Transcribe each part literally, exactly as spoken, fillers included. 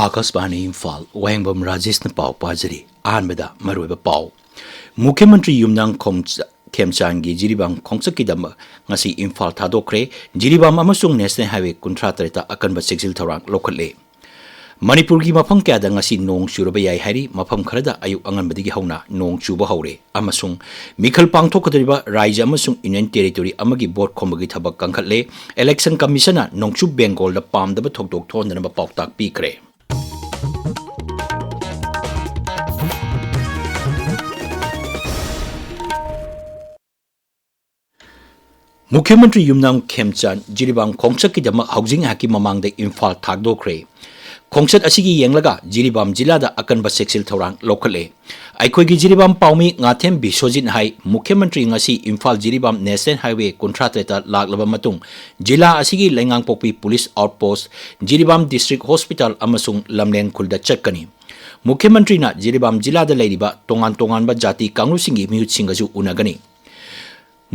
ꯑꯀꯥꯁꯕꯥꯅꯤ ꯏꯝꯐꯥꯜ, ꯋꯥꯍꯦꯡꯕꯝ ꯔꯥꯖꯦꯁꯅ ꯄꯥꯎ ꯄꯥꯖꯔꯤ꯫ ꯑꯍꯥꯟꯕꯗ ꯃꯔꯨꯑꯣꯏꯕ ꯄꯥꯎ꯫ ꯃꯨꯈ꯭ꯌ ꯃꯟꯇ꯭ꯔꯤ ꯌꯨꯝꯅꯥꯝ ꯈꯣꯡꯆ-, ꯈꯦꯝꯆꯥꯟꯒꯤ ꯖꯤꯔꯤꯕꯥꯝ ꯈꯣꯡꯆꯠꯀꯤꯗꯃꯛ ꯉꯁꯤ ꯏꯝꯐꯥꯜ ꯊꯥꯗꯣꯛꯈ꯭ꯔꯦ꯫ ꯖꯤꯔꯤꯕꯥꯝ ꯑꯃꯁꯨꯡ ꯅꯦꯁꯅꯦꯜ ꯍꯥꯏꯋꯦ ꯀꯨꯟꯊ꯭ꯔꯥ ꯇꯔꯦꯠꯇ ꯑꯀꯟꯕ ꯆꯦꯛꯁꯤꯜ ꯊꯧꯔꯥꯡ ꯂꯧꯈꯠꯂꯦ꯫ ꯃꯅꯤꯄꯨꯔꯒꯤ ꯃꯐꯝ ꯀꯌꯥꯗ ꯉꯁꯤ ꯅꯣꯡ ꯆꯨꯔꯕ ꯌꯥꯏ ꯍꯥꯏꯔꯤ꯫ ꯃꯐꯝ ꯈꯔꯗ ꯑꯌꯨꯛ ꯑꯉꯟꯕꯗꯒꯤ ꯍꯧꯅ ꯅꯣꯡ ꯆꯨꯕ ꯍꯧꯔꯦ꯫ ꯑꯃꯁꯨꯡ ꯃꯤꯈꯜ ꯄꯥꯡꯊꯣꯛꯀꯗꯧꯔꯤꯕ ꯔꯥꯖ꯭ꯌ ꯑꯃꯁꯨꯡ ꯌꯨꯅꯤꯌꯟ ꯇꯦꯔꯤꯇꯣꯔꯤ ꯑꯃꯒꯤ ꯚꯣꯠ ꯈꯣꯝꯕꯒꯤ ꯊꯕꯛ ꯀꯟꯈꯠꯂꯦ꯫ ꯏꯂꯦꯛꯁꯟ ꯀꯃꯤꯁꯟꯅ ꯅꯣꯡꯆꯨꯞ ꯕꯦꯡꯒꯣꯜꯗ ꯄꯥꯝꯗꯕ ꯊꯧꯗꯣꯛ ꯊꯣꯛꯍꯟꯗꯅꯕ ꯄꯥꯎꯇꯥꯛ ꯄꯤꯈ꯭ꯔꯦ꯫ ꯃꯨꯈ꯭ꯌ ꯃꯟꯇ꯭ꯔꯤ ꯌꯨꯝꯅꯥꯝ ꯈꯦꯝꯆꯥꯟ ꯖꯤꯔꯤꯕꯥꯝ ꯈꯣꯡꯆꯠꯀꯤꯗꯃꯛ ꯍꯧꯖꯤꯛ ꯉꯥꯏꯍꯥꯛꯀꯤ ꯃꯃꯥꯡꯗ ꯏꯝꯐꯥꯜ ꯊꯥꯗꯣꯛꯈ꯭ꯔꯦ꯫ ꯈꯣꯡꯆꯠ ꯑꯁꯤꯒꯤ ꯌꯦꯡꯂꯒ ꯖꯤꯔꯤꯕꯥꯝ ꯖꯤꯂꯥꯗ ꯑꯀꯟꯕ ꯆꯦꯛꯁꯤꯜ ꯊꯧꯔꯥꯡ ꯂꯧꯈꯠꯂꯦ꯫ ꯑꯩꯈꯣꯏꯒꯤ ꯖꯤꯔꯤꯕꯥꯝ ꯄꯥꯎꯃꯤ ꯉꯥꯊꯦꯝ ꯕꯤꯁ꯭ꯋꯖꯤꯠ ꯍꯥꯏ, ꯃꯨꯈ꯭ꯌ ꯃꯟꯇ꯭ꯔꯤ ꯉꯁꯤ ꯏꯝꯐꯥꯜ ꯖꯤꯔꯤꯕꯥꯝ ꯅꯦꯁꯅꯦꯜ ꯍꯥꯏꯋꯦ ꯀꯨꯟꯊ꯭ꯔꯥ ꯇꯔꯦꯠꯇ ꯂꯥꯛꯂꯕ ꯃꯇꯨꯡ ꯖꯤꯂꯥ ꯑꯁꯤꯒꯤ ꯂꯩꯉꯥꯡꯄꯣꯛꯄꯤ ꯄꯨꯂꯤꯁ ꯑꯥꯎꯠꯄꯣꯁ꯭ꯠ, ꯖꯤꯔꯤꯕꯥꯝ ꯗꯤꯁꯇ꯭ꯔꯤꯛ ꯍꯣꯁꯄꯤꯇꯥꯜ ꯑꯃꯁꯨꯡ ꯂꯝꯂꯦꯟ ꯈꯨꯜꯗ ꯆꯠꯀꯅꯤ꯫ ꯃꯨꯈ꯭ꯌ ꯃꯟꯇ꯭ꯔꯤꯅ ꯖꯤꯔꯤꯕꯥꯝ ꯖꯤꯂꯥꯗ ꯂꯩꯔꯤꯕ ꯇꯣꯉꯥꯟ ꯇꯣꯉꯥꯟꯕ ꯖꯥꯇꯤ ꯀꯥꯡꯂꯨꯞꯁꯤꯡꯒꯤ ꯃꯤꯍꯨꯠꯁꯤꯡꯒꯁꯨ ꯎꯅꯒꯅꯤ꯫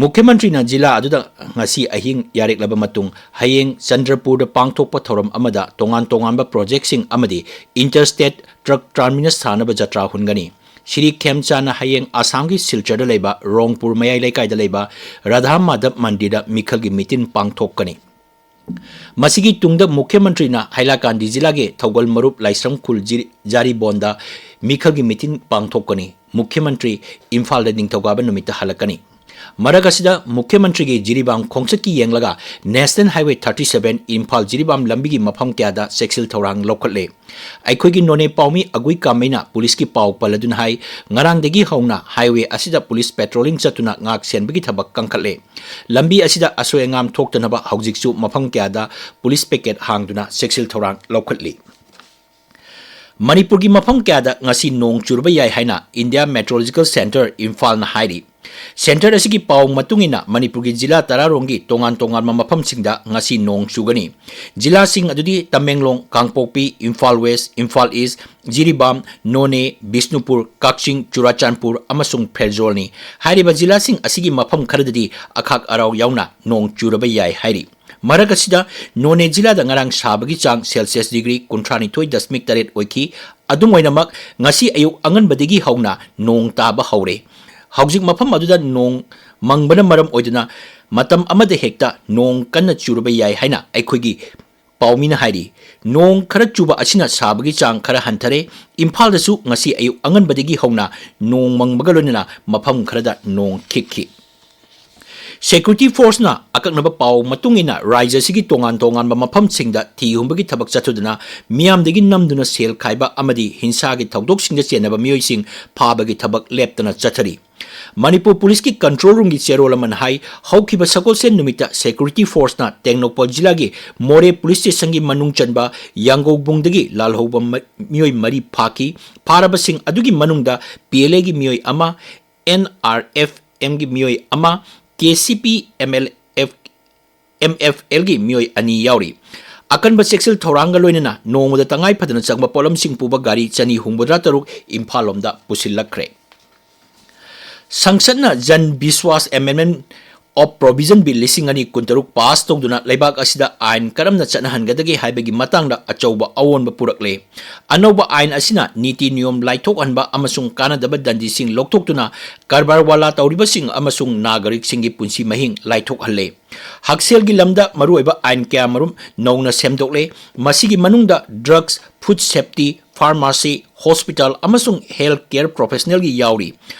ꯃꯨꯈ꯭ꯌ ꯃꯟꯇ꯭ꯔꯤꯅ ꯖꯤꯂꯥ ꯑꯗꯨꯗ ꯉꯁꯤ ꯑꯍꯤꯡ ꯌꯥꯔꯦꯛꯂꯕ ꯃꯇꯨꯡ ꯍꯌꯦꯡ ꯆꯟꯗ꯭ꯔꯄꯨꯔꯗ ꯄꯥꯡꯊꯣꯛꯄ ꯊꯧꯔꯝ ꯑꯃꯗ ꯇꯣꯉꯥꯟ ꯇꯣꯉꯥꯟꯕ ꯄ꯭ꯔꯣꯖꯦꯛꯁꯤꯡ ꯑꯃꯗꯤ ꯏꯟꯇꯔ ꯁ꯭ꯇꯦꯠ ꯇ꯭ꯔꯛ ꯇꯔꯃꯤꯅꯁ ꯁꯥꯅꯕ ꯖꯇ꯭ꯔꯥ ꯍꯨꯟꯒꯅꯤ꯫ ꯁ꯭ꯔꯤ ꯈꯦꯝꯆꯥꯟꯅ ꯍꯌꯦꯡ ꯑꯁꯥꯝꯒꯤ ꯁꯤꯜꯆꯔꯗ ꯂꯩꯕ ꯔꯣꯡꯄꯨꯔ ꯃꯌꯥꯏ ꯂꯩꯀꯥꯏꯗ ꯂꯩꯕ ꯔꯥꯙꯥ ꯃꯥꯙꯕ ꯃꯟꯗꯤꯔꯗ ꯃꯤꯈꯜꯒꯤ ꯃꯤꯇꯤꯟ ꯄꯥꯡꯊꯣꯛꯀꯅꯤ꯫ ꯃꯁꯤꯒꯤ ꯇꯨꯡꯗ ꯃꯨꯈ꯭ꯌ ꯃꯟꯇ꯭ꯔꯤꯅ ꯍꯥꯏꯂꯥꯀꯥꯟꯗꯤ ꯖꯤꯂꯥꯒꯤ ꯊꯧꯒꯜ ꯃꯔꯨꯞ ꯂꯥꯏꯁ꯭ꯔꯝ ꯈꯨꯜ ꯖꯤ-, ꯖꯥꯔꯤꯕꯣꯟꯗ ꯃꯤꯈꯜꯒꯤ ꯃꯤꯇꯤꯟ ꯄꯥꯡꯊꯣꯛꯀꯅꯤ꯫ ꯃꯨꯈ꯭ꯌ ꯃꯟꯇ꯭ꯔꯤ ꯏꯝꯐꯥꯜꯗ ꯅꯤꯡꯊꯧꯀꯥꯕ ꯅꯨꯃꯤꯠꯇ ꯍꯜꯂꯛꯀꯅꯤ꯫ ꯃꯔꯛ ꯑꯁꯤꯗ ꯃꯨꯈ꯭ꯌ ꯃꯟꯇ꯭ꯔꯤꯒꯤ ꯖꯤꯔꯤꯕꯥꯝ ꯈꯣꯡꯆꯠꯀꯤ ꯌꯦꯡꯂꯒ national highway thirty seven Imphal Jiribam ꯂꯝꯕꯤꯒꯤ ꯃꯐꯝ ꯀꯌꯥꯗ ꯆꯦꯛꯁꯤꯜ ꯊꯧꯔꯥꯡ ꯂꯧꯈꯠꯂꯦ꯫ ꯑꯩꯈꯣꯏꯒꯤ ꯅꯣꯅꯦ ꯄꯥꯎꯃꯤ ꯑꯒꯨꯏ ꯀꯥꯃꯩꯅ ꯄꯨꯂꯤꯁꯀꯤ ꯄꯥꯎ ꯄꯜꯂꯗꯨꯅ ꯍꯥꯏ, ꯉꯔꯥꯡꯗꯒꯤ ꯍꯧꯅ ꯍꯥꯏꯋꯦ ꯑꯁꯤꯗ ꯄꯨꯂꯤꯁ ꯄꯦꯇ꯭ꯔꯣꯂꯤꯡ ꯆꯠꯇꯨꯅ ꯉꯥꯛ ꯁꯦꯟꯕꯒꯤ ꯊꯕꯛ ꯀꯟꯈꯠꯂꯦ꯫ ꯂꯝꯕꯤ ꯑꯁꯤꯗ ꯑꯁꯣꯏ ꯑꯉꯥꯝ ꯊꯣꯛꯇꯅꯕ ꯍꯧꯖꯤꯛꯁꯨ ꯃꯐꯝ ꯀꯌꯥꯗ ꯄꯨꯂꯤꯁ ꯄꯤꯀꯦꯠ ꯍꯥꯡꯗꯨꯅ ꯆꯦꯛꯁꯤꯜ ꯊꯧꯔꯥꯡ ꯂꯧꯈꯠꯂꯤ꯫ ꯃꯅꯤꯄꯨꯔꯒꯤ ꯃꯐꯝ ꯀꯌꯥꯗ ꯉꯁꯤ ꯅꯣꯡ ꯆꯨꯔꯕ ꯌꯥꯏ ꯍꯥꯏꯅ ꯏꯟꯗꯤꯌꯥ ꯃꯦꯇ꯭ꯔꯣꯂꯣꯖꯤꯀꯦꯜ ꯁꯦꯟꯇꯔ ꯏꯝꯐꯥꯜꯅ ꯍꯥꯏꯔꯤ꯫ ꯁꯦꯟꯇꯔ ꯑꯁꯤꯒꯤ ꯄꯥꯎ ꯃꯇꯨꯡ ꯏꯟꯅ ꯃꯅꯤꯄꯨꯔꯒꯤ ꯖꯤꯂꯥ ꯇꯔꯥꯔꯣꯝꯒꯤ ꯇꯣꯉꯥꯟ ꯇꯣꯉꯥꯟꯕ ꯃꯐꯝꯁꯤꯡꯗ ꯉꯁꯤ ꯅꯣꯡ ꯆꯨꯒꯅꯤ꯫ ꯖꯤꯂꯥꯁꯤꯡ ꯑꯗꯨꯗꯤ ꯇꯃꯦꯡꯂꯣꯡ, ꯀꯥꯡꯄꯣꯛꯄꯤ, ꯏꯝꯐꯥꯜ ꯋꯦꯁ, ꯏꯝꯐꯥꯜ ꯏꯁ, ꯖꯤꯔꯤꯕꯥꯝ, ꯅꯣꯅꯦ, ꯕꯤꯁꯅꯨꯄꯨꯔ, ꯀꯛꯆꯤꯡ, ꯆꯨꯔꯥꯆꯥꯟꯄꯨꯔ ꯑꯃꯁꯨꯡ ꯐꯦꯔꯖꯣꯜꯅꯤ꯫ ꯍꯥꯏꯔꯤꯕ ꯖꯤꯂꯥꯁꯤꯡ ꯑꯁꯤꯒꯤ ꯃꯐꯝ ꯈꯔꯗꯗꯤ ꯑꯈꯥꯛ ꯑꯔꯥꯎ ꯌꯥꯎꯅ ꯅꯣꯡ ꯆꯨꯔꯕ ꯌꯥꯏ ꯍꯥꯏꯔꯤ꯫ ꯃꯔꯛ ꯑꯁꯤꯗ ꯅꯣꯅꯦ ꯖꯤꯂꯥꯗ ꯉꯔꯥꯡ ꯁꯥꯕꯒꯤ ꯆꯥꯡ ꯁꯦꯜꯁꯤꯌꯁ ꯗꯤꯒ꯭ꯔꯤ ꯀꯨꯟꯊ꯭ꯔꯥ ꯅꯤꯊꯣꯏ ꯗꯁꯃꯤꯛ ꯇꯔꯦꯠ ꯑꯣꯏꯈꯤ꯫ ꯑꯗꯨꯝ ꯑꯣꯏꯅꯃꯛ, ꯉꯁꯤ ꯑꯌꯨꯛ ꯑꯉꯟꯕꯗꯒꯤ ꯍꯧꯅ ꯅꯣꯡ ꯇꯥꯕ ꯍꯧꯔꯦ꯫ ꯍꯧꯖꯤꯛ ꯃꯐꯝ ꯑꯗꯨꯗ ꯅꯣꯡ ꯃꯪꯕꯅ ꯃꯔꯝ ꯑꯣꯏꯗꯨꯅ ꯃꯇꯝ ꯑꯃꯗ ꯍꯦꯛꯇ ꯅꯣꯡ ꯀꯟꯅ ꯆꯨꯔꯕ ꯌꯥꯏ ꯍꯥꯏꯅ ꯑꯩꯈꯣꯏꯒꯤ ꯄꯥꯎꯃꯤꯅ ꯍꯥꯏꯔꯤ꯫ ꯅꯣꯡ ꯈꯔ ꯆꯨꯕ ꯑꯁꯤꯅ ꯁꯥꯕꯒꯤ ꯆꯥꯡ ꯈꯔ ꯍꯟꯊꯔꯦ꯫ ꯏꯝꯐꯥꯜꯗꯁꯨ ꯉꯁꯤ ꯑꯌꯨꯛ ꯑꯉꯟꯕꯗꯒꯤ ꯍꯧꯅ ꯅꯣꯡ ꯃꯪꯕꯒ ꯂꯣꯏꯅꯅ ꯃꯐꯝ ꯈꯔꯗ ꯅꯣꯡ ꯈꯤꯛꯈꯤ꯫ ꯁꯦꯀ꯭ꯌꯨꯔꯤꯇꯤ ꯐꯣꯔꯁꯅ ꯑꯀꯛꯅꯕ ꯄꯥꯎ ꯃꯇꯨꯡ ꯏꯟꯅ ꯔꯥꯖ꯭ꯌ ꯑꯁꯤꯒꯤ ꯇꯣꯉꯥꯟ ꯇꯣꯉꯥꯟꯕ ꯃꯐꯝꯁꯤꯡꯗ ꯊꯤ ꯍꯨꯝꯕꯒꯤ ꯊꯕꯛ ꯆꯠꯊꯗꯨꯅ ꯃꯤꯌꯥꯝꯗꯒꯤ ꯅꯝꯗꯨꯅ ꯁꯦꯜ ꯈꯥꯏꯕ ꯑꯃꯗꯤ ꯍꯤꯡꯁꯥꯒꯤ ꯊꯧꯗꯣꯛꯁꯤꯡꯗ ꯆꯦꯟꯅꯕ ꯃꯤꯑꯣꯏꯁꯤꯡ ꯐꯥꯕꯒꯤ ꯊꯕꯛ ꯂꯦꯞꯇꯅ ꯆꯠꯊꯔꯤ꯫ ꯃꯅꯤꯄꯨꯔ ꯄꯨꯂꯤꯁꯀꯤ ꯀꯟꯇ꯭ꯔꯣꯜ ꯔꯨꯝꯒꯤ ꯆꯦꯔꯣꯜ ꯑꯃꯅ ꯍꯥꯏ, ꯍꯧꯈꯤꯕ ꯁꯒꯣꯜꯁꯦꯟ ꯅꯨꯃꯤꯠꯇ ꯁꯦꯀ꯭ꯌꯨꯔꯤꯇꯤ ꯐꯣꯔꯁꯅ ꯇꯦꯡꯅꯧꯄꯜ ꯖꯤꯂꯥꯒꯤ ꯃꯣꯔꯦ ꯄꯨꯂꯤꯁ ꯁ꯭ꯇꯦꯁꯟꯒꯤ ꯃꯅꯨꯡ ꯆꯟꯕ ꯌꯥꯡꯒꯧꯕꯨꯡꯗꯒꯤ ꯂꯥꯜꯍꯧꯕ ꯃ-, ꯃꯤꯑꯣꯏ ꯃꯔꯤ ꯐꯥꯈꯤ꯫ ꯐꯥꯔꯕꯁꯤꯡ ꯑꯗꯨꯒꯤ ꯃꯅꯨꯡꯗ ꯄꯤ ꯑꯦꯜ ꯑꯦꯒꯤ ꯃꯤꯑꯣꯏ ꯑꯃ, ꯑꯦꯟ ꯑꯥꯔ ꯑꯦꯐ ꯑꯦꯝꯒꯤ ꯃꯤꯑꯣꯏ ꯑꯃ, K C P M L F, M F ꯑꯦꯜꯒꯤ ꯃꯤꯑꯣꯏ ꯑꯅꯤ ꯌꯥꯎꯔꯤ꯫ ꯑꯀꯟꯕ ꯆꯦꯛꯁꯤꯜ ꯊꯧꯔꯥꯡꯒ ꯂꯣꯏꯅꯅ ꯅꯣꯡꯃꯗ ꯇꯉꯥꯏ ꯐꯗꯅ ꯆꯪꯕ ꯄꯣꯠꯂꯝꯁꯤꯡ ꯄꯨꯕ ꯒꯥꯔꯤ ꯆꯅꯤ ꯍꯨꯝꯐꯨꯇꯔꯥ ꯇꯔꯨꯛ ꯏꯝꯐꯥꯜ ꯂꯣꯝꯗ ꯄꯨꯁꯤꯜꯂꯛꯈ꯭ꯔꯦ꯫ ꯁꯪꯁꯠꯅ ꯖꯟ ꯕꯤꯁ꯭ꯋꯥꯁ ꯑꯦꯃꯦꯟꯗꯃꯦꯟꯠ ꯑꯣꯐ ꯄ꯭ꯔꯣꯚꯤꯖꯟ ꯕꯤꯜ ꯂꯤꯁꯤꯡ ꯑꯅꯤ ꯀꯨꯟꯇꯔꯨꯛ ꯄꯥꯁ ꯇꯧꯗꯨꯅ ꯂꯩꯕꯥꯛ ꯑꯁꯤꯗ ꯑꯥꯏꯟ ꯀꯔꯝꯅ ꯆꯠꯅꯍꯟꯒꯗꯒꯦ ꯍꯥꯏꯕꯒꯤ ꯃꯇꯥꯡꯗ ꯑꯆꯧꯕ ꯑꯑꯣꯟꯕ ꯄꯨꯔꯛꯂꯦ꯫ ꯑꯅꯧꯕ ꯑꯥꯏꯟ ꯑꯁꯤꯅ ꯅꯤꯇꯤ ꯅꯤꯌꯣꯝ ꯂꯥꯏꯊꯣꯛꯍꯟꯕ ꯑꯃꯁꯨꯡ ꯀꯥꯟꯅꯗꯕ ꯗꯟꯗꯤꯁꯤꯡ ꯂꯧꯊꯣꯛꯇꯨꯅ ꯀꯔꯕꯥꯔ ꯋꯥꯂꯥ ꯇꯧꯔꯤꯕꯁꯤꯡ ꯑꯃꯁꯨꯡ ꯅꯥꯒꯔꯤꯛꯁꯤꯡꯒꯤ ꯄꯨꯟꯁꯤ ꯃꯍꯤꯡ ꯂꯥꯏꯊꯣꯛꯍꯜꯂꯦ꯫ ꯍꯛꯁꯦꯜꯒꯤ ꯂꯝꯗ ꯃꯔꯨꯑꯣꯏꯕ ꯑꯥꯏꯟ ꯀꯌꯥꯃꯔꯨꯝ ꯅꯧꯅ ꯁꯦꯝꯗꯣꯛꯂꯦ꯫ ꯃꯁꯤꯒꯤ ꯃꯅꯨꯡꯗ drugs, food safety, pharmacy, hospital ꯑꯃꯁꯨꯡ ꯍꯦꯜꯊ ꯀꯦꯌꯔ ꯄ꯭ꯔꯣꯐꯦꯁꯅꯦꯜꯒꯤ ꯌꯥꯎꯔꯤ꯫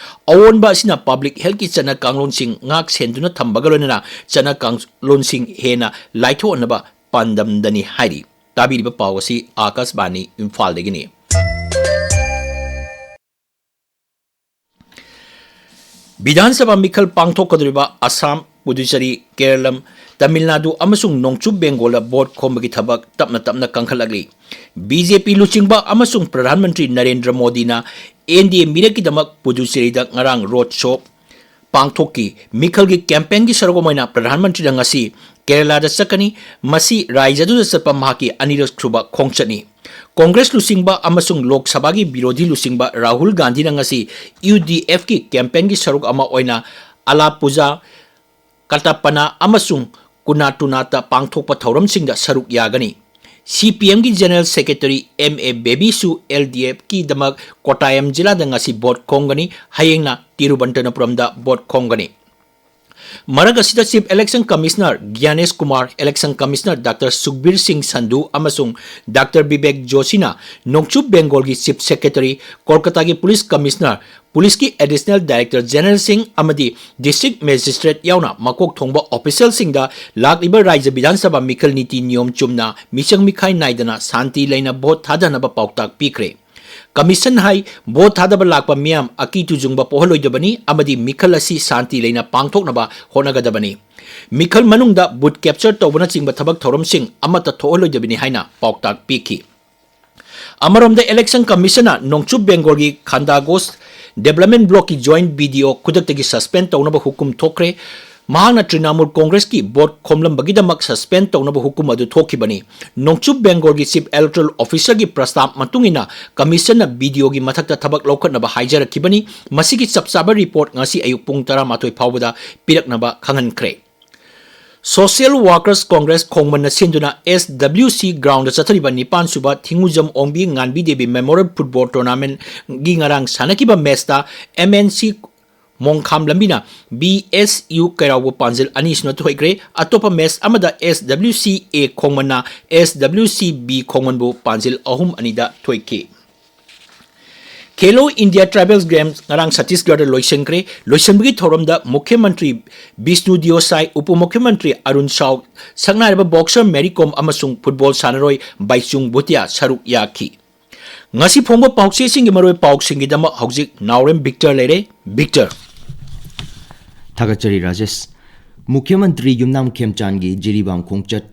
ꯑꯑꯣꯟꯕ ꯑꯁꯤꯅ ꯄꯕ꯭ꯂꯤꯛ ꯍꯦꯜꯊꯀꯤ ꯆꯠꯅ ꯀꯥꯡꯂꯣꯟꯁꯤꯡ ꯉꯥꯛ ꯁꯦꯟꯗꯨꯅ ꯊꯝꯕꯒ ꯂꯣꯏꯅꯅ ꯆꯠꯅ ꯀꯥꯡꯂꯣꯟꯁꯤꯡ ꯍꯦꯟꯅ ꯂꯥꯏꯊꯣꯛꯍꯟꯅꯕ ꯄꯥꯟꯗꯝꯗꯅꯤ ꯍꯥꯏꯔꯤ꯫ ꯇꯥꯕꯤꯔꯤꯕ ꯄꯥꯎ ꯑꯁꯤ ꯑꯥꯀꯥꯁꯕꯥꯅꯤ ꯏꯝꯐꯥꯜꯗꯒꯤꯅꯤ꯫ ꯕꯤꯙꯥꯟ ꯁꯚꯥ ꯃꯤꯈꯜ ꯄꯥꯡꯊꯣꯛꯀꯗꯧꯔꯤꯕ ꯑꯁꯥꯝ, ꯄꯨꯗꯨꯆꯦꯔꯤ, ꯀꯦꯔꯂꯝ, ꯇꯥꯃꯤꯜ ꯅꯥꯗꯨ ꯑꯃꯁꯨꯡ ꯅꯣꯡꯆꯨꯞ ꯕꯦꯡꯒꯣꯜꯗ ꯚꯣꯠ ꯈꯣꯝꯕꯒꯤ ꯊꯕꯛ ꯇꯞꯅ ꯇꯞꯅ ꯀꯟꯈꯠꯂꯛꯂꯤ꯫ ꯕꯤ ꯖꯦ ꯄꯤ ꯂꯨꯆꯤꯡꯕ ꯑꯃꯁꯨꯡ ꯄ꯭ꯔꯙꯥꯟ ꯃꯟꯇ꯭ꯔꯤ ꯅꯔꯦꯟꯗ꯭ꯔ ꯃꯣꯗꯤꯅ ꯑꯦꯟ ꯗꯤ ꯑꯦ ꯃꯤꯔꯛꯀꯤꯗꯃꯛ ꯄꯨꯗꯨꯆꯦꯔꯤꯗ ꯉꯔꯥꯡ ꯔꯣꯗ ꯁꯣ ꯄꯥꯡꯊꯣꯛꯈꯤ꯫ ꯃꯤꯈꯜꯒꯤ ꯀꯦꯝꯄꯦꯟꯒꯤ ꯁꯔꯨꯛ ꯑꯃ ꯑꯣꯏꯅ ꯄ꯭ꯔꯙꯥꯟ ꯃꯟꯇ꯭ꯔꯤꯅ ꯉꯁꯤ ꯀꯦꯔꯂꯥꯗ ꯆꯠꯀꯅꯤ꯫ ꯃꯁꯤ ꯔꯥꯖ꯭ꯌ ꯑꯗꯨꯗ ꯆꯠꯄ ꯃꯍꯥꯛꯀꯤ ꯑꯅꯤꯔꯛ ꯁꯨꯕ ꯈꯣꯡꯆꯠꯅꯤ꯫ ꯀꯣꯡꯒ꯭ꯔꯦꯁ ꯂꯨꯆꯤꯡꯕ ꯑꯃꯁꯨꯡ ꯂꯣꯛ ꯁꯚꯥꯒꯤ ꯕꯤꯔꯣꯙꯤ ꯂꯨꯆꯤꯡꯕ ꯔꯥꯍꯨꯜ ꯒꯥꯟꯙꯤꯅ ꯉꯁꯤ ꯌꯨ ꯗꯤ ꯑꯦꯐꯀꯤ ꯀꯦꯝꯄꯦꯟꯒꯤ ꯁꯔꯨꯛ ꯑꯃ ꯑꯣꯏꯅ ꯑꯂꯥꯄꯨꯖꯥ, ꯀꯇꯥꯄꯅꯥ ꯑꯃꯁꯨꯡ ꯀꯨꯅꯥꯇꯨꯅꯥꯇ ꯄꯥꯡꯊꯣꯛꯄ ꯊꯧꯔꯝꯁꯤꯡꯗ ꯁꯔꯨꯛ ꯌꯥꯒꯅꯤ꯫ ꯁꯤ ꯄꯤ ꯑꯦꯝꯒꯤ General Secretary ꯑꯦꯝ ꯑꯦ ꯕꯦꯕꯤꯁꯨ ꯑꯦꯜ ꯗꯤ ꯑꯦꯐꯀꯤꯗꯃꯛ ꯀꯣꯇꯥꯌꯝ ꯖꯤꯂꯥꯗ ꯉꯁꯤ ꯚꯣꯠ ꯈꯣꯝꯒꯅꯤ꯫ ꯍꯌꯦꯡꯅ ꯇꯤꯔꯨꯕꯟꯇꯅꯄꯨꯔꯝꯗ ꯚꯣꯠ ꯈꯣꯝꯒꯅꯤ꯫ ꯃꯔꯛ ꯑꯁꯤꯗ Chief Election Commissioner Gyanesh Kumar, Election Commissioner doctor Sukhbir Singh Sandhu ꯑꯃꯁꯨꯡ ꯗꯥꯛꯇꯔ ꯕꯤꯕꯦꯛ ꯖꯣꯁꯤꯅ ꯅꯣꯡꯆꯨꯞ ꯕꯦꯡꯒꯣꯜꯒꯤ Chief Secretary, ꯀꯣꯜꯀꯇꯥꯒꯤ Police Commissioner, ꯄꯨꯂꯤꯁꯀꯤ Additional Director Generalꯁꯤꯡ ꯑꯃꯗꯤ District Magistrate ꯌꯥꯎꯅ ꯃꯀꯣꯛ ꯊꯣꯡꯕ officialꯁꯤꯡꯗ ꯂꯥꯛꯂꯤꯕ ꯔꯥꯖ꯭ꯌ ꯕꯤꯙꯥꯟ ꯁꯚꯥ ꯃꯤꯈꯜ ꯅꯤꯇꯤ ꯅꯤꯌꯣꯝ ꯆꯨꯝꯅ ꯃꯤꯆꯪ ꯃꯤꯈꯥꯏ ꯅꯥꯏꯗꯅ ꯁꯥꯟꯇꯤ ꯂꯩꯅ ꯚꯣꯠ ꯊꯥꯗꯅꯕ ꯄꯥꯎꯇꯥꯛ ꯄꯤꯈ꯭ꯔꯦ꯫ Commission ꯍꯥꯏ ꯚꯣꯠ ꯊꯥꯗꯕ ꯂꯥꯛꯄ ꯃꯤꯌꯥꯝ ꯑꯀꯤ ꯇꯨꯖꯨꯡꯕ ꯄꯣꯛꯍꯜꯂꯣꯏꯗꯕꯅꯤ ꯑꯃꯗꯤ ꯃꯤꯈꯜ ꯑꯁꯤ ꯁꯥꯟꯇꯤ ꯂꯩꯅ ꯄꯥꯡꯊꯣꯛꯅꯕ ꯍꯣꯠꯅꯒꯗꯕꯅꯤ꯫ ꯃꯤꯈꯜ ꯃꯅꯨꯡꯗ booth capture ꯇꯧꯕꯅꯆꯤꯡꯕ ꯊꯕꯛ ꯊꯧꯔꯝꯁꯤꯡ ꯑꯃꯠꯇ ꯊꯣꯛꯍꯜꯂꯣꯏꯗꯕꯅꯤ ꯍꯥꯏꯅ ꯄꯥꯎꯇꯥꯛ ꯄꯤꯈꯤ꯫ ꯑꯃꯔꯣꯝꯗ Election Commissionꯅ ꯅꯣꯡꯆꯨꯞ ꯕꯦꯡꯒꯣꯜꯒꯤ ꯈꯥꯟꯗꯥꯒꯣꯁ Development Blockꯀꯤ Joint B D O ꯈꯨꯗꯛꯇꯒꯤ suspend ꯇꯧꯅꯕ ꯍꯨꯀꯨꯝ ꯊꯣꯛꯈ꯭ꯔꯦ꯫ ꯃꯍꯥꯛꯅ ꯇ꯭ꯔꯤꯅꯥꯃꯨꯜ ꯀꯣꯡꯒ꯭ꯔꯦꯁꯀꯤ ꯚꯣꯠ ꯈꯣꯝꯂꯝꯕꯒꯤꯗꯃꯛ suspend ꯇꯧꯅꯕ ꯍꯨꯀꯨꯝ ꯑꯗꯨ ꯊꯣꯛꯈꯤꯕꯅꯤ꯫ ꯅꯣꯡꯆꯨꯞ ꯕꯦꯡꯒꯣꯜꯒꯤ Chief Electoral Officerꯒꯤ ꯄ꯭ꯔꯁꯇꯥꯕ ꯃꯇꯨꯡ ꯏꯟꯅ Commissionꯅ B D Oꯒꯤ ꯃꯊꯛꯇ ꯊꯕꯛ ꯂꯧꯈꯠꯅꯕ ꯍꯥꯏꯖꯔꯛꯈꯤꯕꯅꯤ꯫ ꯃꯁꯤꯒꯤ ꯆꯞ ꯆꯥꯕ report ꯉꯁꯤ ꯑꯌꯨꯛ ꯄꯨꯡ ꯇꯔꯥꯃꯥꯊꯣꯏ ꯐꯥꯎꯕꯗ ꯄꯤꯔꯛꯅꯕ ꯈꯪꯍꯟꯈ꯭ꯔꯦ꯫ Social Workers Congress ꯈꯣꯡꯃꯟꯅ ꯁꯤꯟꯗꯨꯅ S W C groundꯗ ꯆꯠꯊꯔꯤꯕ ꯅꯤꯄꯥꯟ ꯁꯨꯕ ꯊꯤꯡꯉꯨꯖꯝ ꯑꯣꯡꯕꯤ ꯉꯥꯟꯕꯤ ꯗꯦꯕꯤ Memorial Football Tournamentꯒꯤ ꯉꯔꯥꯡ ꯁꯥꯟꯅꯈꯤꯕ matchꯇ M N C ꯃꯣꯡꯈꯥꯝ ꯂꯝꯕꯤꯅ B S U ꯀꯩꯔꯥꯎꯕꯨ ꯄꯥꯟꯖꯤꯜ ꯑꯅꯤ ꯁꯨꯅ ꯊꯣꯏꯈ꯭ꯔꯦ꯫ ꯑꯇꯣꯞꯄ match ꯑꯃꯗ S W C A ꯈꯣꯡꯃꯟꯅ S W C B ꯈꯣꯡꯃꯟꯕꯨ ꯄꯥꯟꯖꯤꯜ ꯑꯍꯨꯝ ꯑꯅꯤꯗ ꯊꯣꯏꯈꯤ꯫ Khelo India Tribal Games ꯉꯔꯥꯡ ꯁꯠꯇꯤꯁꯒꯔꯗ ꯂꯣꯏꯁꯤꯟꯈ꯭ꯔꯦ꯫ ꯂꯣꯏꯁꯤꯟꯕꯒꯤ ꯊꯧꯔꯝꯗ ꯃꯨꯈ꯭ꯌ ꯃꯟꯇ꯭ꯔꯤ ꯕꯤꯁꯅꯨ ꯗꯤꯑꯣ ꯁꯥꯏ, ꯎꯄ ꯃꯨꯈ꯭ꯌ ꯃꯟꯇ꯭ꯔꯤ ꯑꯔꯨꯟ ꯁꯥꯎ, ꯁꯛꯅꯥꯏꯔꯕ boxer ꯃꯦꯔꯤ ꯀꯣꯝ ꯑꯃꯁꯨꯡ football ꯁꯥꯟꯅꯔꯣꯏ ꯕꯥꯏꯆꯨꯡ ꯚꯨꯇꯤꯌꯥ ꯁꯔꯨꯛ ꯌꯥꯈꯤ꯫ ꯉꯁꯤ ꯐꯣꯡꯕ ꯄꯥꯎꯆꯦꯁꯤꯡꯒꯤ ꯃꯔꯨꯑꯣꯏꯕ ꯄꯥꯎꯁꯤꯡꯒꯤꯗꯃꯛ ꯍꯧꯖꯤꯛ ꯅꯥꯎꯔꯦꯝ ꯕꯤꯛꯇꯔ ꯂꯩꯔꯦ꯫ ꯕꯤꯛꯇꯔ꯫ ꯊꯥꯒꯠꯆꯔꯤ ꯔꯥꯖꯦꯁ꯫ ꯃꯨꯈ꯭ꯌ ꯃꯟꯇ꯭ꯔꯤ ꯌꯨꯝꯅꯥꯝ ꯈꯦꯝꯆꯥꯟꯒꯤ ꯖꯤꯔꯤꯕꯥꯝ ꯈꯣꯡꯆꯠ,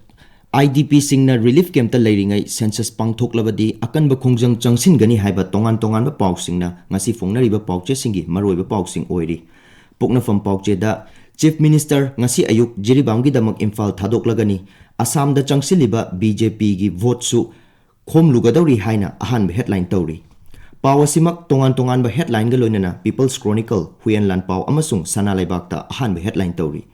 I D Pꯁꯤꯡꯅ relief campꯇ ꯂꯩꯔꯤꯉꯩ census ꯄꯥꯡꯊꯣꯛꯂꯕꯗꯤ ꯑꯀꯟꯕ ꯈꯣꯡꯖꯪ ꯆꯪꯁꯤꯟꯒꯅꯤ ꯍꯥꯏꯕ ꯇꯣꯉꯥꯟ ꯇꯣꯉꯥꯟꯕ ꯄꯥꯎꯁꯤꯡꯅ ꯉꯁꯤ ꯐꯣꯡꯅꯔꯤꯕ ꯄꯥꯎꯆꯦꯁꯤꯡꯒꯤ ꯃꯔꯨꯑꯣꯏꯕ ꯄꯥꯎꯁꯤꯡ ꯑꯣꯏꯔꯤ꯫ ꯄꯣꯛꯅꯐꯝ ꯄꯥꯎꯆꯦꯗ Chief Minister ꯉꯁꯤ ꯑꯌꯨꯛ ꯖꯤꯔꯤꯕꯥꯝꯒꯤꯗꯃꯛ ꯏꯝꯐꯥꯜ ꯊꯥꯗꯣꯛꯂꯒꯅꯤ꯫ ꯑꯁꯥꯝꯗ ꯆꯪꯁꯤꯜꯂꯤꯕ B J Pꯒꯤ voteꯁꯨ ꯈꯣꯝꯂꯨꯒꯗꯧꯔꯤ ꯍꯥꯏꯅ ꯑꯍꯥꯟꯕ headline ꯇꯧꯔꯤ꯫ ꯄꯥꯎ ꯑꯁꯤꯃꯛ ꯇꯣꯉꯥꯟ ꯇꯣꯉꯥꯟꯕ headlineꯒ ꯂꯣꯏꯅꯅ People's Chronicle, ꯍꯨꯏꯌꯦꯟ ꯂꯥꯟꯄꯥꯎ ꯑꯃꯁꯨꯡ ꯁꯅꯥ ꯂꯩꯕꯥꯛꯇ ꯑꯍꯥꯟꯕ headline ꯇꯧꯔꯤ꯫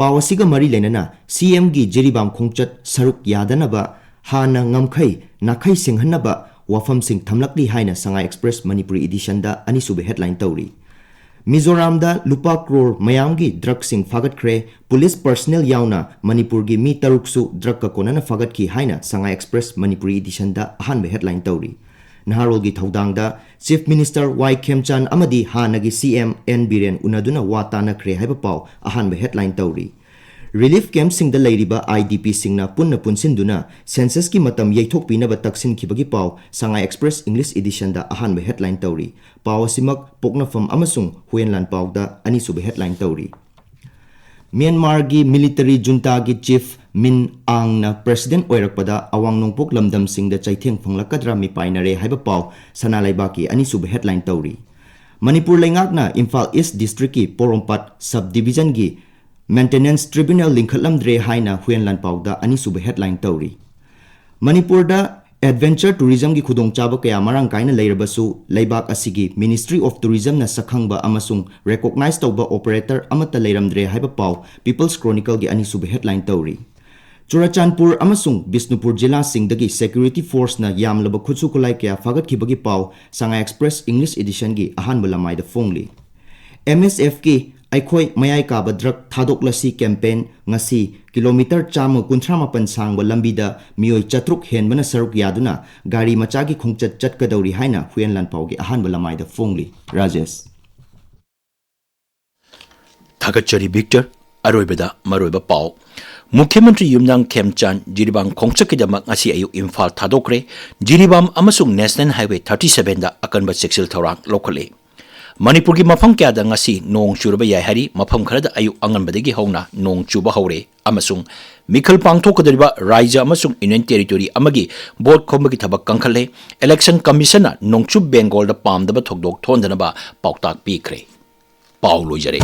ꯄꯥꯎ ꯑꯁꯤꯒ ꯃꯔꯤ ꯂꯩꯅꯅ ꯁꯤ ꯑꯦꯝꯒꯤ ꯖꯤꯔꯤꯕꯥꯝ ꯈꯣꯡꯆꯠ ꯁꯔꯨꯛ ꯌꯥꯗꯅꯕ ꯍꯥꯟꯅ ꯉꯝꯈꯩ ꯅꯥꯈꯩ ꯁꯤꯡꯍꯟꯅꯕ ꯋꯥꯐꯝꯁꯤꯡ ꯊꯝꯂꯛꯂꯤ ꯍꯥꯏꯅ ꯁꯉꯥꯏ ꯑꯦꯛꯁꯄ꯭ꯔꯦꯁ ꯃꯅꯤꯄꯨꯔꯤ ꯏꯗꯤꯁꯟꯗ ꯑꯅꯤꯁꯨꯕ ꯍꯦꯗꯂꯥꯏꯟ ꯇꯧꯔꯤ꯫ ꯃꯤꯖꯣꯔꯥꯝꯗ ꯂꯨꯄꯥ ꯀ꯭ꯔꯣꯔ ꯃꯌꯥꯝꯒꯤ ꯗ꯭ꯔꯒꯁꯤꯡ ꯐꯥꯒꯠꯈ꯭ꯔꯦ꯫ ꯄꯨꯂꯤꯁ ꯄꯔꯁꯅꯦꯜ ꯌꯥꯎꯅ ꯃꯅꯤꯄꯨꯔꯒꯤ ꯃꯤ ꯇꯔꯨꯛꯁꯨ ꯗ꯭ꯔꯒꯀ ꯀꯣꯟꯅꯅ ꯐꯥꯒꯠꯈꯤ ꯍꯥꯏꯅ ꯁꯉꯥꯏ ꯑꯦꯛꯁꯄ꯭ꯔꯦꯁ ꯃꯅꯤꯄꯨꯔꯤ ꯏꯗꯤꯁꯟꯗ ꯑꯍꯥꯟꯕ ꯍꯦꯗꯂꯥꯏꯟ ꯇꯧꯔꯤ꯫ ꯅꯍꯥꯔꯣꯜꯒꯤ ꯊꯧꯗꯥꯡꯗ ꯆꯤꯐ ꯃꯤꯅꯤꯁꯇꯔ ꯋꯥꯏ ꯈꯦꯝꯆꯥꯟ ꯑꯃꯗꯤ ꯍꯥꯟꯅꯒꯤ ꯁꯤ ꯑꯦꯝ ꯑꯦꯟ ꯕꯤꯔꯦꯟ ꯎꯅꯗꯨꯅ ꯋꯥ ꯇꯥꯅꯈ꯭ꯔꯦ ꯍꯥꯏꯕ ꯄꯥꯎ ꯑꯍꯥꯟꯕ ꯍꯦꯗꯂꯥꯏꯟ ꯇꯧꯔꯤ꯫ ꯔꯤꯂꯤꯐ ꯀꯦꯝꯞꯁꯤꯡꯗ ꯂꯩꯔꯤꯕ ꯑꯥꯏ ꯗꯤ ꯄꯤꯁꯤꯡꯅ ꯄꯨꯟꯅ ꯄꯨꯟꯁꯤꯟꯗꯨꯅ ꯁꯦꯟꯁꯁꯀꯤ ꯃꯇꯝ ꯌꯩꯊꯣꯛꯄꯤꯅꯕ ꯇꯛꯁꯤꯟꯈꯤꯕꯒꯤ ꯄꯥꯎ ꯁꯉꯥꯏ ꯑꯦꯛꯁꯄ꯭ꯔꯦꯁ ꯏꯪꯂꯤꯁ ꯏꯗꯤꯁꯟꯗ ꯑꯍꯥꯟꯕ ꯍꯦꯗꯂꯥꯏꯟ ꯇꯧꯔꯤ꯫ ꯄꯥꯎ ꯑꯁꯤꯃꯛ ꯄꯣꯛꯅꯐꯝ ꯑꯃꯁꯨꯡ ꯍꯨꯌꯦꯟ ꯂꯥꯟꯄꯥꯎꯗ ꯑꯅꯤꯁꯨꯕ ꯍꯦꯗꯂꯥꯏꯟ ꯇꯧꯔꯤ꯫ ꯃ꯭ꯌꯥꯟꯃꯥꯔꯒꯤ ꯃꯤꯂꯤꯇꯔꯤ ꯖꯨꯟꯇꯥꯒꯤ ꯆꯤꯐ ꯃꯤꯟ ꯑꯥꯡꯅ ꯄ꯭ꯔꯦꯁꯤꯗꯦꯟꯠ ꯑꯣꯏꯔꯛꯄꯗ ꯑꯋꯥꯡ ꯅꯣꯡꯄꯣꯛ ꯂꯝꯗꯝꯁꯤꯡꯗ ꯆꯩꯊꯦꯡ ꯐꯪꯂꯛꯀꯗ꯭ꯔꯥ ꯃꯤꯄꯥꯏꯅꯔꯦ ꯍꯥꯏꯕ ꯄꯥꯎ ꯁꯅꯥ ꯂꯩꯕꯥꯛꯀꯤ ꯑꯅꯤꯁꯨꯕ ꯍꯦꯗꯂꯥꯏꯟ ꯇꯧꯔꯤ꯫ ꯃꯅꯤꯄꯨꯔ ꯂꯩꯉꯥꯛꯅ ꯏꯝꯐꯥꯜ ꯏꯁ ꯗꯤꯁꯇ꯭ꯔꯤꯛꯀꯤ ꯄꯣꯔꯣꯝꯄꯥꯠ ꯁꯕ ꯗꯤꯕꯤꯖꯟꯒꯤ ꯃꯦꯟꯇꯦꯅꯦꯟꯁ ꯇ꯭ꯔꯤꯕ꯭ꯌꯨꯅꯦꯜ ꯂꯤꯡꯈꯠꯂꯝꯗ꯭ꯔꯦ ꯍꯥꯏꯅ ꯍꯨꯌꯦꯟ ꯂꯥꯟꯄꯥꯎꯗ ꯑꯅꯤꯁꯨꯕ ꯍꯦꯗꯂꯥꯏꯟ ꯇꯧꯔꯤ꯫ ꯃꯅꯤꯄꯨꯔꯗ ꯑꯦꯗꯚꯦꯟꯆꯔ ꯇꯨꯔꯤꯖꯝꯒꯤ ꯈꯨꯗꯣꯡꯆꯥꯕ ꯀꯌꯥ ꯃꯔꯥꯡ ꯀꯥꯏꯅ ꯂꯩꯔꯕꯁꯨ, ꯂꯩꯕꯥꯛ ꯑꯁꯤꯒꯤ ꯃꯤꯅꯤꯁꯇ꯭ꯔꯤ ꯑꯣꯐ ꯇꯨꯔꯤꯖꯝꯅ ꯁꯛꯈꯪꯕ ꯑꯃꯁꯨꯡ ꯔꯦꯀꯣꯒꯅꯥꯏꯖ ꯇꯧꯕ ꯑꯣꯄꯔꯦꯇꯔ ꯑꯃꯠꯇ ꯂꯩꯔꯝꯗ꯭ꯔꯦ ꯍꯥꯏꯕ ꯄꯥꯎ ꯄꯤꯄꯜꯁ ꯀ꯭ꯔꯣꯅꯤꯀꯜꯒꯤ ꯑꯅꯤꯁꯨꯕ ꯍꯦꯗꯂꯥꯏꯟ ꯇꯧꯔꯤ꯫ ꯆꯨꯔꯥꯆꯥꯟꯄꯨꯔ ꯑꯃꯁꯨꯡ ꯕꯤꯁꯅꯨꯄꯨꯔ ꯖꯤꯂꯥꯁꯤꯡꯗꯒꯤ ꯁꯦꯀ꯭ꯌꯨꯔꯤꯇꯤ ꯐꯣꯔꯁꯅ ꯌꯥꯝꯂꯕ ꯈꯨꯠꯁꯨ ꯈꯨꯠꯂꯥꯏ ꯀꯌꯥ ꯐꯥꯒꯠꯈꯤꯕꯒꯤ ꯄꯥꯎ ꯁꯉꯥꯏ ꯑꯦꯛꯁꯄ꯭ꯔꯦꯁ ꯏꯪꯂꯤꯁ ꯏꯗꯤꯁꯟꯒꯤ ꯑꯍꯥꯟꯕ ꯂꯃꯥꯏꯗ ꯐꯣꯡꯂꯤ꯫ ꯑꯦꯝ ꯑꯦꯁ ꯑꯦꯐꯀꯤ ꯑꯩꯈꯣꯏ ꯃꯌꯥꯏ ꯀꯥꯕ ꯗ꯭ꯔꯒ ꯊꯥꯗꯣꯛꯂꯁꯤ ꯀꯦꯝꯄꯦꯟ ꯉꯁꯤ ꯀꯤꯂꯣꯃꯤꯇꯔ ꯆꯥꯝꯃ ꯀꯨꯟꯊ꯭ꯔꯥ ꯃꯥꯄꯟ ꯁꯥꯡꯕ ꯂꯝꯕꯤꯗ ꯃꯤꯑꯣꯏ ꯆꯥꯇ꯭ꯔꯨꯛ ꯍꯦꯟꯕꯅ ꯁꯔꯨꯛ ꯌꯥꯗꯨꯅ ꯒꯥꯔꯤ ꯃꯆꯥꯒꯤ ꯈꯣꯡꯆꯠ ꯆꯠꯀꯗꯧꯔꯤ ꯍꯥꯏꯅ ꯍꯨꯌꯦꯟ ꯂꯥꯟꯄꯥꯎꯒꯤ ꯑꯍꯥꯟꯕ ꯂꯃꯥꯏꯗ ꯐꯣꯡꯂꯤ꯫ ꯔꯥꯖꯦꯁ꯫ ꯊꯥꯒꯠꯆꯔꯤ ꯚꯤꯛꯇꯔ꯫ ꯑꯔꯣꯏꯕꯗ ꯃꯔꯨꯑꯣꯏꯕ ꯄꯥꯎ꯫ ꯃꯨꯈ꯭ꯌ ꯃꯟꯇ꯭ꯔꯤ ꯌꯨꯝꯅꯥꯝ ꯈꯦꯝꯆꯥꯟ ꯖꯤꯔꯤꯕꯥꯝ ꯈꯣꯡꯆꯠꯀꯤꯗꯃꯛ ꯉꯁꯤ ꯑꯌꯨꯛ ꯏꯝꯐꯥꯜ ꯊꯥꯗꯣꯛꯈ꯭ꯔꯦ꯫ ꯖꯤꯔꯤꯕꯥꯝ ꯑꯃꯁꯨꯡ ꯅꯦꯁꯅꯦꯜ ꯍꯥꯏꯋꯦ ꯊꯥꯔꯇꯤ ꯁꯚꯦꯟꯗ ꯑꯀꯟꯕ ꯆꯦꯛꯁꯤꯜ ꯊꯧꯔꯥꯡ ꯂꯧꯈꯠꯂꯤ꯫ ꯃꯅꯤꯄꯨꯔꯒꯤ ꯃꯐꯝ ꯀꯌꯥꯗ ꯉꯁꯤ ꯅꯣꯡ ꯆꯨꯔꯕ ꯌꯥꯏ ꯍꯥꯏꯔꯤ꯫ ꯃꯐꯝ ꯈꯔꯗ ꯑꯌꯨꯛ ꯑꯉꯟꯕꯗꯒꯤ ꯍꯧꯅ ꯅꯣꯡ ꯆꯨꯕ ꯍꯧꯔꯦ ꯑꯃꯁꯨꯡ ꯃꯤꯈꯜ ꯄꯥꯡꯊꯣꯛꯀꯗꯧꯔꯤꯕ ꯔꯥꯖ꯭ꯌ ꯑꯃꯁꯨꯡ ꯌꯨꯅꯤꯌꯟ ꯇꯦꯔꯤꯇꯣꯔꯤ ꯑꯃꯒꯤ ꯚꯣꯠ ꯈꯣꯝꯕꯒꯤ ꯊꯕꯛ ꯀꯟꯈꯠꯂꯦ꯫ ꯏꯂꯦꯛꯁꯟ ꯀꯃꯤꯁꯟꯅ ꯅꯣꯡꯆꯨꯞ ꯕꯦꯡꯒꯣꯜꯗ ꯄꯥꯝꯗꯕ ꯊꯧꯗꯣꯛ ꯊꯣꯛꯍꯟꯗꯅꯕ ꯄꯥꯎꯇꯥꯛ ꯄꯤꯈ꯭ꯔꯦ꯫ ꯄꯥꯎ ꯂꯣꯏꯖꯔꯦ꯫